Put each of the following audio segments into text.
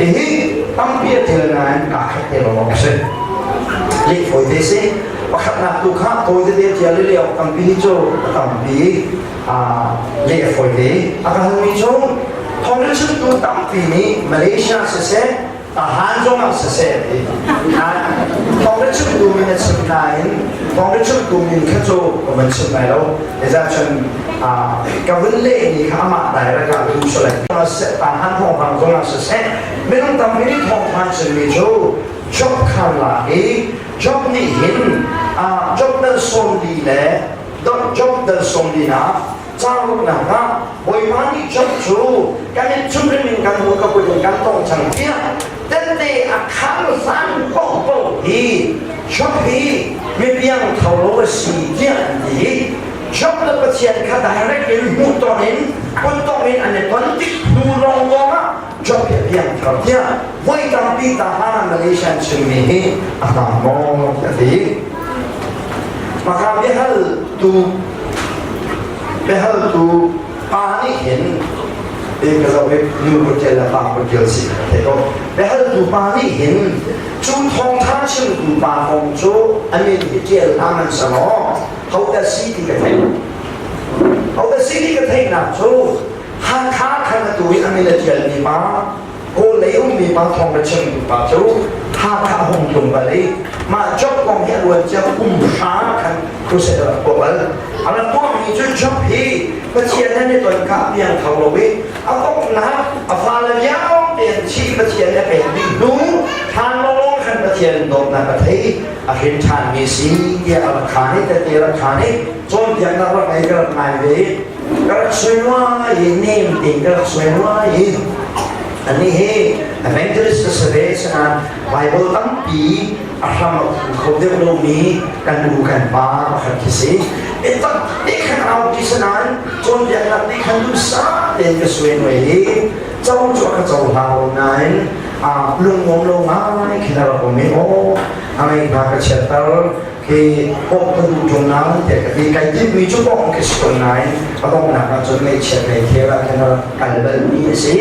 Hihi tampi a ṭial nain kaa khat te lawng a si. Leh fawi te si. Pakhatnak tu kha tawi tete ṭial i leh awk tampi hi cu a tampi leh a fawi te. A ka halmi cu thawngṭha chimtu tampi nih Malaysia siseh, Tahan zong ah siseh ti. Thawngṭha chimtu min a chim nain thawngṭha chimtu min kha cu ka van chim lai lo. Cun ka vun lehmi kha amah direct ah duh si lai. Tahan thawngpang zong ah siseh, minung tampi nih thawngpang chimmi cu Job khan lak i Job nih hin Job dal 40 le Job dal 40 nak caang ah Bawipa nih Job cu kan in chumhrim in kan hmu ka kut in kan tong cang tiah tette a khang zan paohpaoh hi Job hi mipiang tho lo a si tiah an ti. Job le Pathian kha direct in hmuhton in kutdong in an i ton tik hnu lawnglawng ah Job hi a piang thar tiah voi tampi Tahan Malaysia an chimmi hi a hmaan maw a ti. Maka biahaltu pa nih hin ka zoh i nu kutṭial le pa kutṭial si ka thei ko. Biahaltu pa nih hin cu thawngṭha chimtu pa kong cu a min hi ṭial hna hmanh law hodah si ti ka theih. Hodah si ti ka theihnak cu Hakha khan atu i a min a ṭialmi pa Kawl lei ummi pa thawng ka chimtu pa cu Hakha a hung tlung bal i mah job kong hi a luan cia kum hra khan crusade a rak tuah bal. A rak tuahmi cu job hi Pathian he ni ton kha a piang kho lo i a donghnak a fale vialte an thih Pathian a pek dih hnu thlan lawnglawng khan Pathian dawtnak a thei a hrin ṭhanmi si tiah a rak khaan i tete a rak khaan i cawnpiaknak rak ngei ka rak ngai ve i ka rak suai i nem tein ka rak suai i anih hi evangelist a si ve sinain Bible tampi a hram a khu kho deuh lomi kan u kan pa pakhat khi si. Biatak te khan au ti sinain cawnpiaknak nih khan duhsah tein ka suai nuai i co cu a ka cohlang lo nain lungnuam lo ngai khin a rak um i aw a ngei hna ka chiatter hi bawmh ka duh ṭung nain tiah ka ti. Kai timhmi cu bawmh ka si ṭung nain a donghnak ah cun ngaihchiat lei khel ah khin a rak kal balmi a si.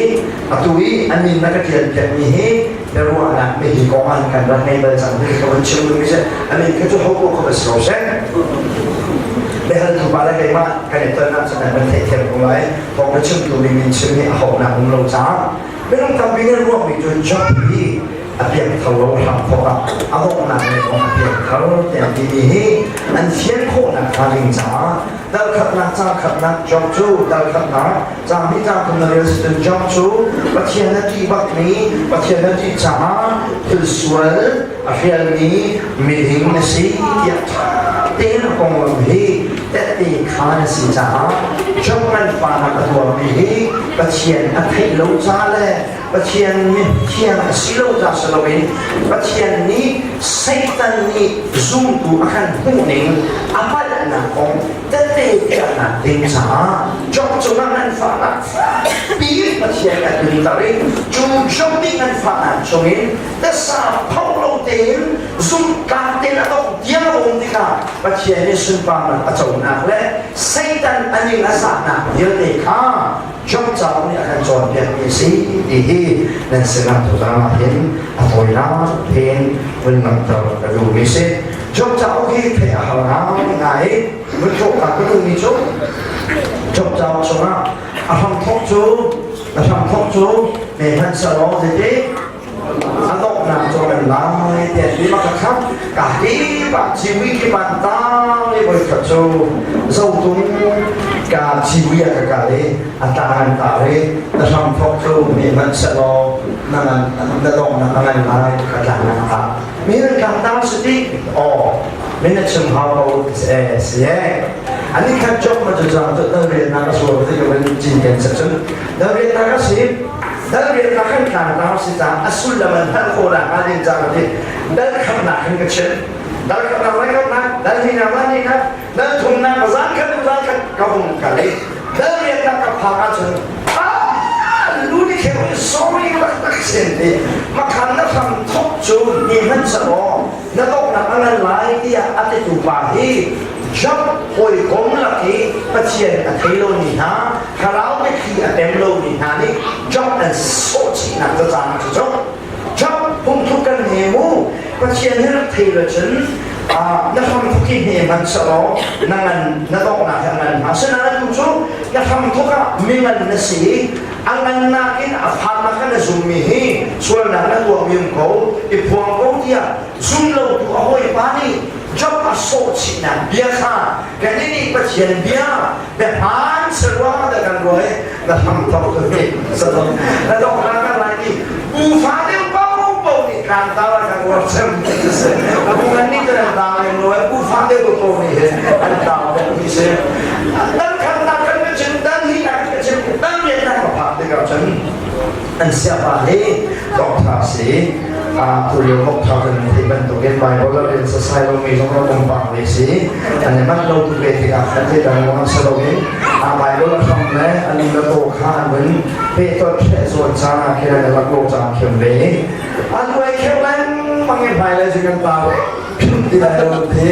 Atu i a min na ka ṭialpiakmi hi biaruahnak mi hi kong ah kan rak ngei bal cang ti ka vun chim duhmi si. A min kha cu ho ko kha va si ko seh. Biahaltu pa le keimah kan i ton ahcun an van theihthiam ko lai. Thawng ka chimtu mi min chim hi a honak um lo caah minung tampi nih ruahmi cu Job hi a piangthar lo hramthawk ah a donghnak lei kong a piangthar tiah timi hi an fian khawhnak hnga ding caah dal khatnak cang khatnak Job cu dal khatnak cang hnih cang thum na rel si cun Job cu Pathian a ṭih bakmi Pathian a ṭih caah thil sual a hrialmi miding na si tiah ṭha tein a konglam hi tette kha na si caah Job nganfahnak a tuarmi hi Pathian a theih lo ca le Pathian mithiang a si lo ca si loin Pathian nih Satan nih zumtu a kan hmuhning a palhnak kong tette piahnak ding caah Job cungah nganfahnak fakpi Pathian a tlunter i cu Job nih nganfahnak chungin tasa pho lo tein zumhtlak tein a dongh tiang a um tikah Pathian nih sunparnak a conak le Satan a ning a zahnak vialte kha Job cauk nih a kan cawnpiakmi a si ti hi nan sinah tuzaan ah hin a tawinak tein vun langhter ka duhmi si. Job cauk hi theih a har ngaingai i vun thawhka ka duhmi cu Job cauk chungah a hramthawk cu a hramthawk cu me hmanh selaw zeiti a donghnak cu kan lai tiah ti ma ka kham ka hi pa ciwi ki pan tang i voi khat cu zotung ka ciwi a ka kal i a tlang an tar i na hram thok cu mi hmanh selaw na ngan na donghnak a ngan lai ka tlang an ta mi nan tlang tang si ti aw min na chim hau ko e si e ani khat jok ma cu chang cu dal rian na ka sual ti ka van cin ken sa cun dal rian na ka si Dal riannak kan tlangtar si caah a sullam an hngalh khawh nakhnga ding caah ti dal khamnak hin ka chim. Dal khamnak lai khamnak, dal hnihnak lai hnihnak, dal thumnak zan khat zan khat ka hung kal i dal riannak ka phak ahcun lu ni kheu in sorry taktak sin ti makhan na hram thok cu ni hmanh selaw na donghnak a ngan lai tiah a titu pa hi Job hawikom lak i Pathian a thei lomi hna thlarau biathli a tem lomi hna nih. Job an sawhchihnak cacang cu cu Job phungthluk kan he mu Pathian hi rak thei lo cun na hramthuk hi hme hmanh selaw na ngan na donghnak hi a ngan hnga. Asinain atu cu na hramthuk ah mingan na si i a ngan nakin a faknak kha na zummi hi sualnak na tuahmi um ko i phuang ko tiah zum lotu a hawipa nih Job a sawhchihnak bia kha kan nih Pathian bia biahmaan saruang dah kan ruah i na hramthok tu hi na donghnak kan lai ti ufa deuh paohpaoh nih tlangtar ah kan uar cem ti si. Bu ngan nih kan tang lem lo ufa deuh paoh nih hin an tang deuh ti si. Dan khatnak kan ka chim, dan hi nak ka chim, dan rian nak ka phak tikah cun an siapa hi doctor si. Tu lio doctor kan thei bantukin Bible a rel sasai lomi zong rak um pah ve si. An i manh lo tu ve tikah khan zeidang ruang si loin a Bible a hram le a nu le paw kha an vun pehtonh hreh zawn caan ah khin an i lak lo caan khem ve. An uai kheu lengmang i hmailei cu kan tar ti lai lo ti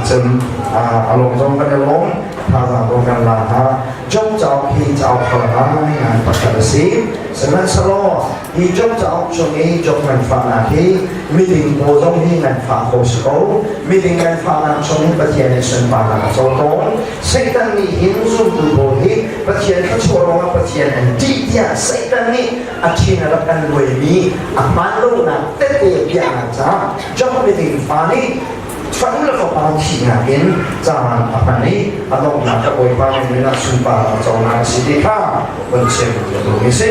cun a lawm zong kan i lawm, thazaang zong kan la hna. Job cauk hi cauk har ngai pakhat a si. Sihmanhsehlaw hi Job cauk chung i Job nganfahnak hi miding pawl zong hi nganfah kho si ko. Miding nganfahnak chung in Pathian nih sunparnak a co tawn. Satan nih hin zumtu pawl hi Pathian thluachuah ruangah Pathian an ṭih tiah Satan nih a ṭhin a rak kan luaimi a hmaan lonak tette piahnak caah Job miding fa nih fanu le fapa thihnak in caan a hman i a donghnak ka Bawipa nih min ah sunparnak a conak a si ti kha vun chim ka duhmi si.